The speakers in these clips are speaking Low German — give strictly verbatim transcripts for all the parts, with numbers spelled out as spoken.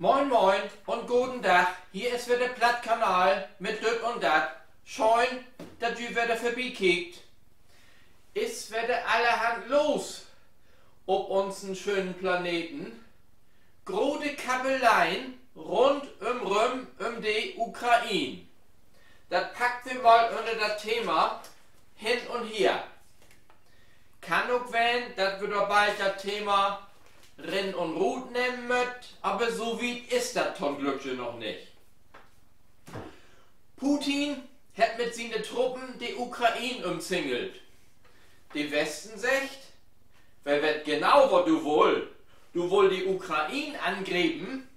Moin, moin un goden Dag. Hier is wedder de Plattkanal mit Düt un Dat. Schöön, dat ji wedder vörbikiekt. Is wedder allerhand los op unsen schönen Planeten. Grote Kabbeleien rundüm, rüm üm de Ukraine. Dat packt wi mal ünner dat Thema Hen un Her. Kann ok ween, dat wi dor bald dat Thema Rin un Rut nehmen mööt, aver so wiet is dat to'n Glück je noch nich. Putin hett mit siene Truppen de Ukraine ümzingelt. De Westen seggt: Wi weet genau, wat du wullt. Du wullt de Ukraine angriepen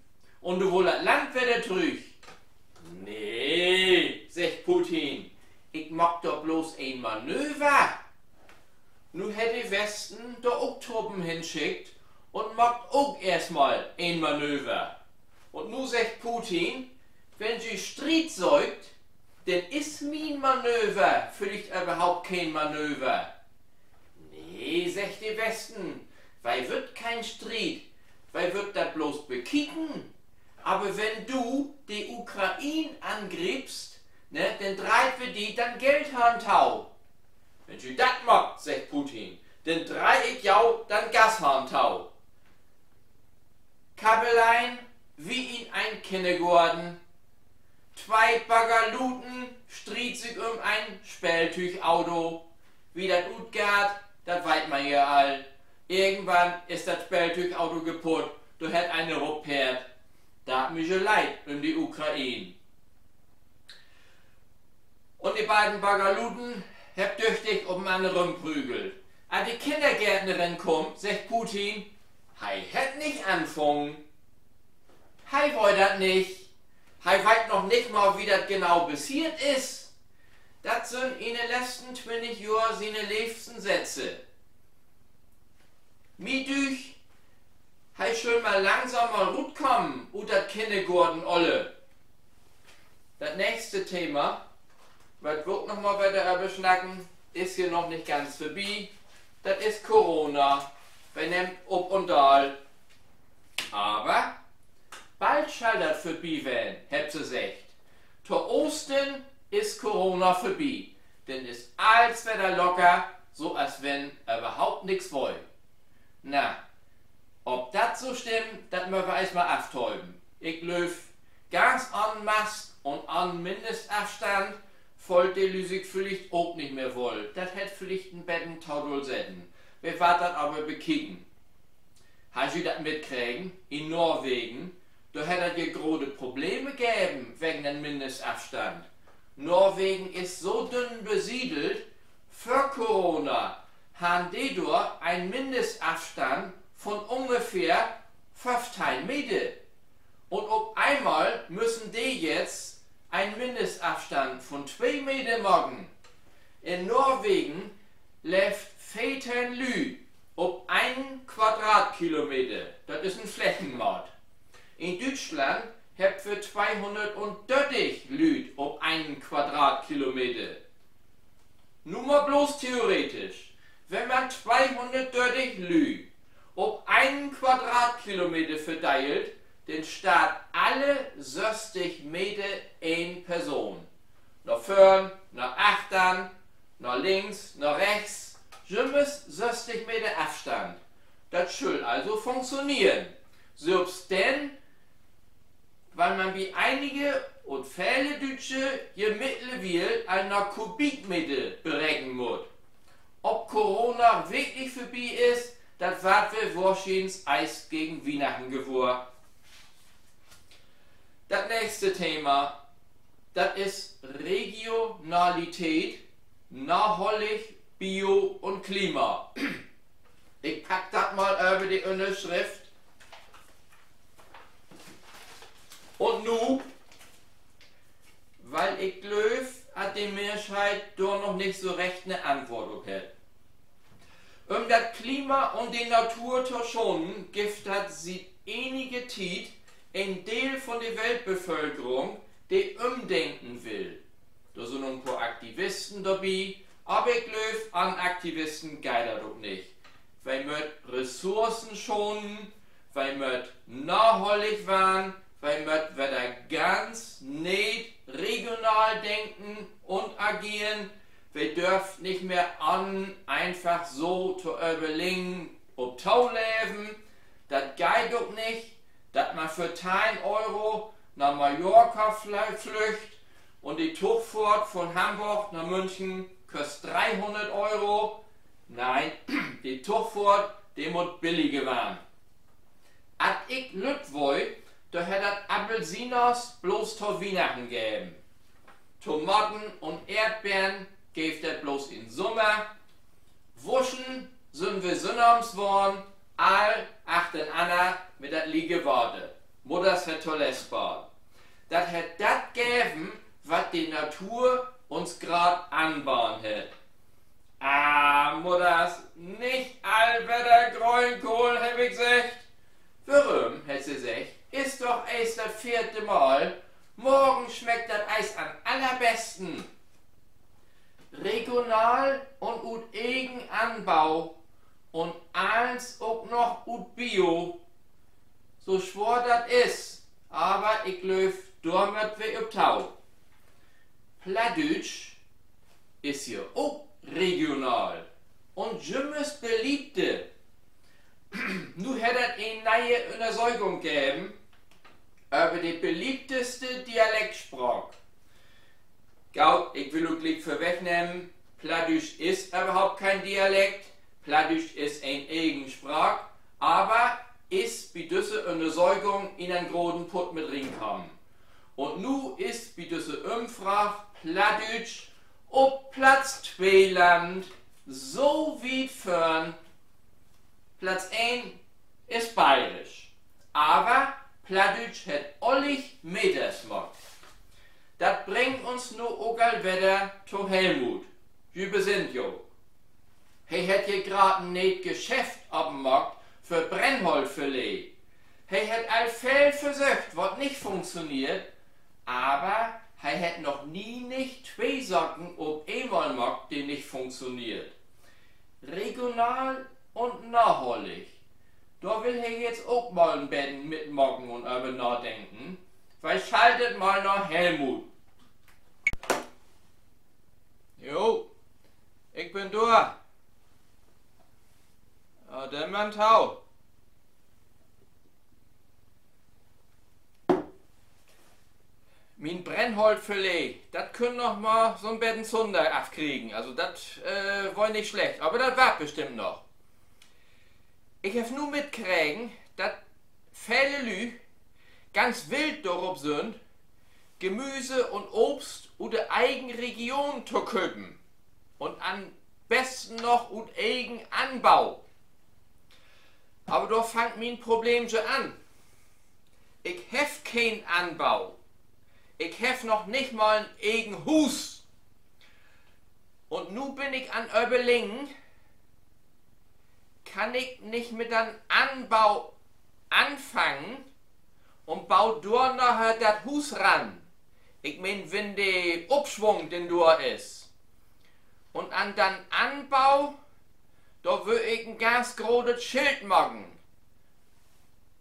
un du wullt dat Land wedder trüch. Nee, seggt Putin, ik maak doch blots en Manöver. Nu hett de Westen dor ok Truppen henschickt un maakt ok eerstmal en Manöver. Un nu seggt Putin: Wenn ji Striet söökt, denn is mien Manöver villicht överhaupt keen Manöver. Nee, seggt de Westen, wi wüllt keen Striet, wi wüllt dat blots bekieken. Aver wenn du de Ukraine angrippst, ne, denn dreiht wi di den Geldhahn to. Wenn ji dat maakt, seggt Putin, denn dreih ik jo den Gashahn to. Kabbeleien wie in en Kinnergoorn. Twee Bagaluten striedt sik üm en Speeltüügauto. Wie dat utgeiht, dat weet man ja al. Irgendwann is dat Speeltüügauto kaputt, dor hett een rupeert. Dat deit mi so leed üm de Ukraine. Un de beiden Bagaluten hebbt düchtig op'nanner rümprügelt. As de Kinnergärtnerin kummt, seggt Putin: He hett nich anfungen. He weet dat nich. He weet noch nich mal, wie dat genau passeert is. Dat sünd in de letzten twintig Johr siene leevsten Sätze. Mi dücht, he schull mal langsam mal rutkamen ut dat Kinnergoorn-Oller. Dat nächste Thema, wat wi ok noch mal wedder över snacken, is hier noch nich ganz vörbi. Dat is Corona. Wi nehmt op un daal. Aver bald schall dat vörbi ween, hebbt se seggt. To Oostern is Corona vörbi. Denn is allens wedder locker, so as wenn överhaupt nix weer. Na, of dat so stimmt, dat mööt wi eerstmal aftöven. Ik glööv, ganz ahn Mask un ahn Mindestafstand föhlt de Lüüd sik villicht ok nich mehr woll. Dat hett villicht en beten to dull seten. Wi warrt dat aver bekieken. Hebbt ji dat mitkregen? In Norwegen, dor hett dat ja grote Probleme geven wegen den Mindestafstand. Norwegen is so dünn besiedelt, vör Corona harrn de dor en Mindestafstand von ungefähr föffteihn Meter. Un op eenmal müssen de jetzt en Mindestafstand von twee Meter maken. In Norwegen leevt veerteihn Lüüd op een Quadratkilometer. Dat is en Flächenmaat. In Düütschland hebbt wi tweehunnertdörtig Lüüd op een Quadratkilometer. Nu mal blots theoretisch. Wenn man tweehunnertdörtig Lüüd op een Quadratkilometer verdeelt, denn steiht alle sösstig Meter een Person. Na vörn, na achtern, na links, na rechts, jümmers sösstig Meter Afstand. Dat schull also funktioneren. Sülvst denn, wenn man bi enige un vele Düütsche je mittlerwiel al na Kubikmeter bereken mutt. Of Corona wirklich vörbi is, dat warrt wi wohrschienlich eerst gegen Wiehnachten gewohr. Dat nächste Thema, dat is Regionalität, nahollig, Bio un Klima. Ik pack dat mal över de Ünnerschrift. Un nu, wiel ik glööv, dat de Mehrheit dor noch nich so recht 'ne Antwoort op hett. Üm dat Klima un de Natur to schonen, gifft dat siet enige Tiet en Deel von de Weltbevölkerung, de ümdenken will. Dor sünd en poor Aktivisten dorbi, aver ik glööv, ahn Aktivisten geiht dat ok nich. Wi mööt Ressourcen schonen, Wi mööt nahollig warrn, wi mööt wedder ganz nee regional denken un ageren. Wi dörft nich mehr an, eenfach so to Överlingen op to leven. Dat geiht ok nich, dat man för teihn Euro na Mallorca fle-, flüggt un de Togfohrt von Hamborg na München köst dreehunnert Euro. Nee, de Togfohrt, de mutt billiger warrn. As ik lütt wöör, dor hett dat Appelsinas blots to Wiehnachten geven. Tomaten un Eerdbeern geev dat blots in Sommer. Wuschen sünd wi sünnavends worrn, all achternanner mit dat lieke Water. Mudders hett tolesst baden. Dat hett dat geven, wat de Natur uns graad anbaden hett. Ah, Mudders, nich al wedder Gröönkohl, heff ik seggt. Worüm, hett se seggt, is doch eerst dat veerte Mal. Morgen smeckt dat eerst an'n allerbesten. Regional un ut egen Anbau un allens ok noch ut Bio. So swoor dat is, aver ik glööv, dor mööt wi op to. Plattdüütsch is hier ok regional un jümmers beliebter. Nu hett dat en ne'e Ünnersökung geven över de beliebteste Dialektspraak. Goot, ik will ok gliek vörwegnehmen, Plattdüütsch is överhaupt keen Dialekt. Plattdüütsch is en egen Spraak, aver is bi düsse Ünnersökung in en groten Pott mit rinkamen. Un nu is bi düsse Ümfraag Plattdüütsch op Platz twee landt, so wiet vörn. Platz een is Bayrisch. Aver Plattdüütsch hett ollig Meters maakt. Dat bringt uns nu ok al wedder to Helmut. Ji besinnt jo. He hett hier graad en nee'et Geschäft apenmaakt för Brennholtverleih. He hett al veel versöcht, wat nich funktioneert, aver he hett noch nie nich twee Saken op eenmal maakt, de nich funktioneert. Regional un nahollig. Dor will he jetzt ok mal en beten mitmaken un över nadenken. Wi schaltet mal na Helmut. Jo, ik bün dor. Ja, denn man tau. Mien Brennholtverleih, dat kunn noch mal so'n beten Zunder afkriegen. Also dat, äh, weer nich slecht, aver dat warrt bestimmt noch. Ik heff nu mitkregen, dat vele Lüüd ganz wild dorop sünd, Gemüse un Obst ut de egen Region to köpen. Un an'n besten noch ut egen Anbau. Aver dor fangt mien Problem jo an. Ik heff keen Anbau. Ik heff noch nich mal en egen Huus. Un nu bün ik an't Överleggen, kann ik nich mit den Anbau anfangen un bau dor naher dat Huus ran? Ik meen, wenn de Opswung denn dor is. Un an den Anbau, dor wöör ik en ganz grotet Schild maken.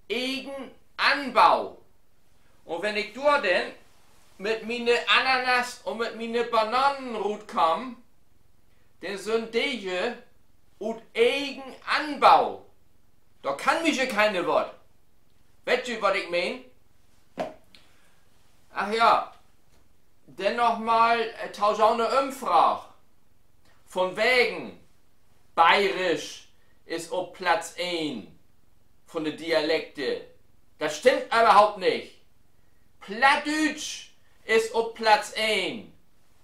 Egen Anbau. Un wenn ik dor denn mit miene Ananas un mit miene Bananen rutkaam, denn sünd de je ut egen Anbau. Dor kann mi je keener wat. Weet ji, wat ik meen? Ach ja, denn noch mal, äh, to so'ne Ümfraag. Von wegen, Bayrisch is op Platz een von de Dialekte. Dat stimmt överhaupt nich. Plattdüütsch is op Platz een.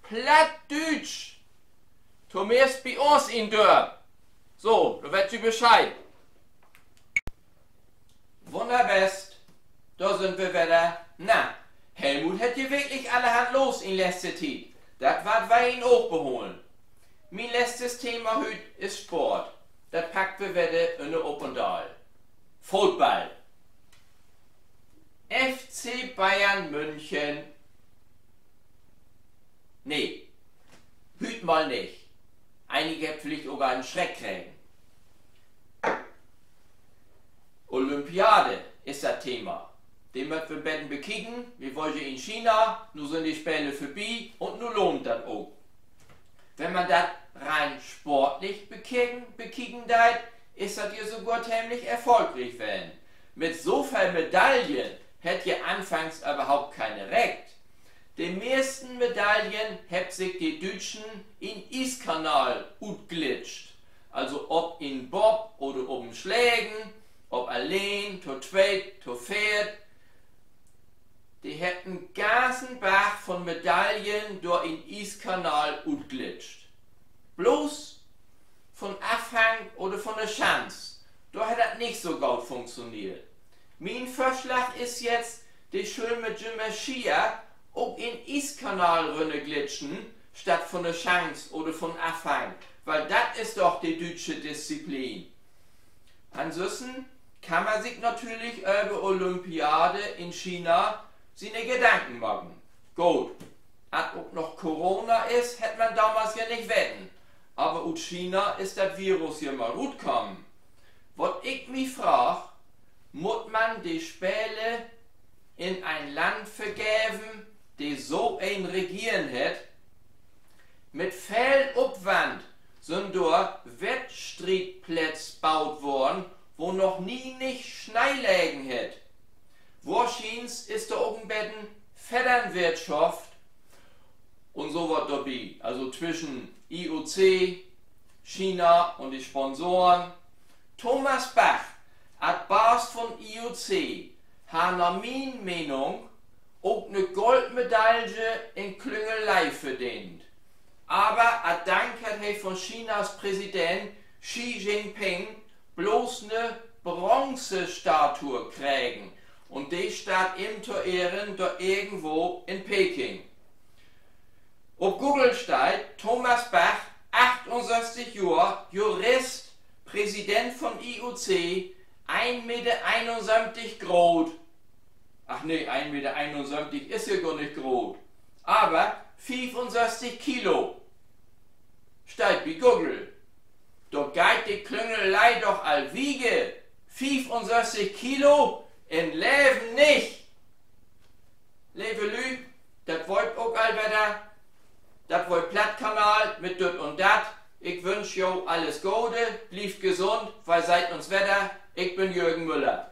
Plattdüütsch. Tomeist bi uns in Dörp. So, dor weet ji Bescheed. Wunnerbest, dor sünd wi wedder. Na, Helmut hett je wirklich allerhand los in letzte Tiet. Dat warrt wi in Oog beholen. Mien letztes Thema hüüt is Sport. Dat packt wi wedder ünner Op un Daal. Football. F C Bayern München. Nee, hüüt mal nich. Einige hebbt villicht ok en Schreck kregen. Olympiade. Olympiade is dat Thema. De mööt wi beten bekieken. Wi weren ja in China, nu sünd de Spele vörbi un nu lohnt dat ok. Wenn man dat rein sportlich bekieken, bekieken deit, is dat ja sogor temlich erfolgriek ween. Mit so veel Medaillen hett ja anfangs överhaupt keiner rekent. De meersten Medaillen hebbt sik de Düütschen in Ieskanal utglitscht. Also op en Bob oder op en Sleden, op alleen, to tweet, to veert. De hebbt en ganzen Barg von Medaillen dor in Ieskanal utglitscht. Blots von Afhang oder von de Schanz, dor hett dat nich so goot funktioneert. Mien Vörslag is jetzt, de schüllt mit jümehr Ski ok in Ieskanal rünnerglitschen, statt von de Schanz oder von Afhang, wiel dat is doch de düütsche Disziplin. Ansünsten kann man sik natürlich över Olympiade in China siene Gedanken maken. Goot, dat ok noch Corona is, hett man damals ja nich weten. Aver ut China is dat Virus ja mal rutkamen. Wat ik mi fraag: Mutt man de Spele in en Land vergeven, de so en Regeren hett? Mit veel Opwand sünd dor Wettstrietplätz baut worrn, wo noch nie nich Snee legen hett. Wohrschiens is dor ok en beten Vetternwirtschaft un so wat dorbi, also twischen I O C, China un de Sponsoren. Thomas Bach, as Baas von I O C, harr na mien Menung ok 'ne Goldmedaille in Klüngelei verdeent. Aver as Dank hett he von Chinas Präsident Xi Jinping blots 'ne Bronzestatue kregen, un de steiht em to Ehren dor irgendwo in Peking. Op Google steiht: Thomas Bach, achtunsösstig Johr, Jurist, Präsident von I O C, een Meter eenunsöventig groot. Ach nee, een Meter eenunsöventig is he gor nich groot. Aver fiefunsösstig Kilo. Steiht bi Google. Dor geiht de Klüngelei doch al wieder. Fiefunsösstig Kilo? In't Leven nich! Leve Lüüd, dat weer 't ok al wedder. Dat weer Plattkanal mit Düt un Dat. Ik wünsch jo alles Gode, blievt gesund, wi seht uns wedder. Ik bün Jürgen Müller.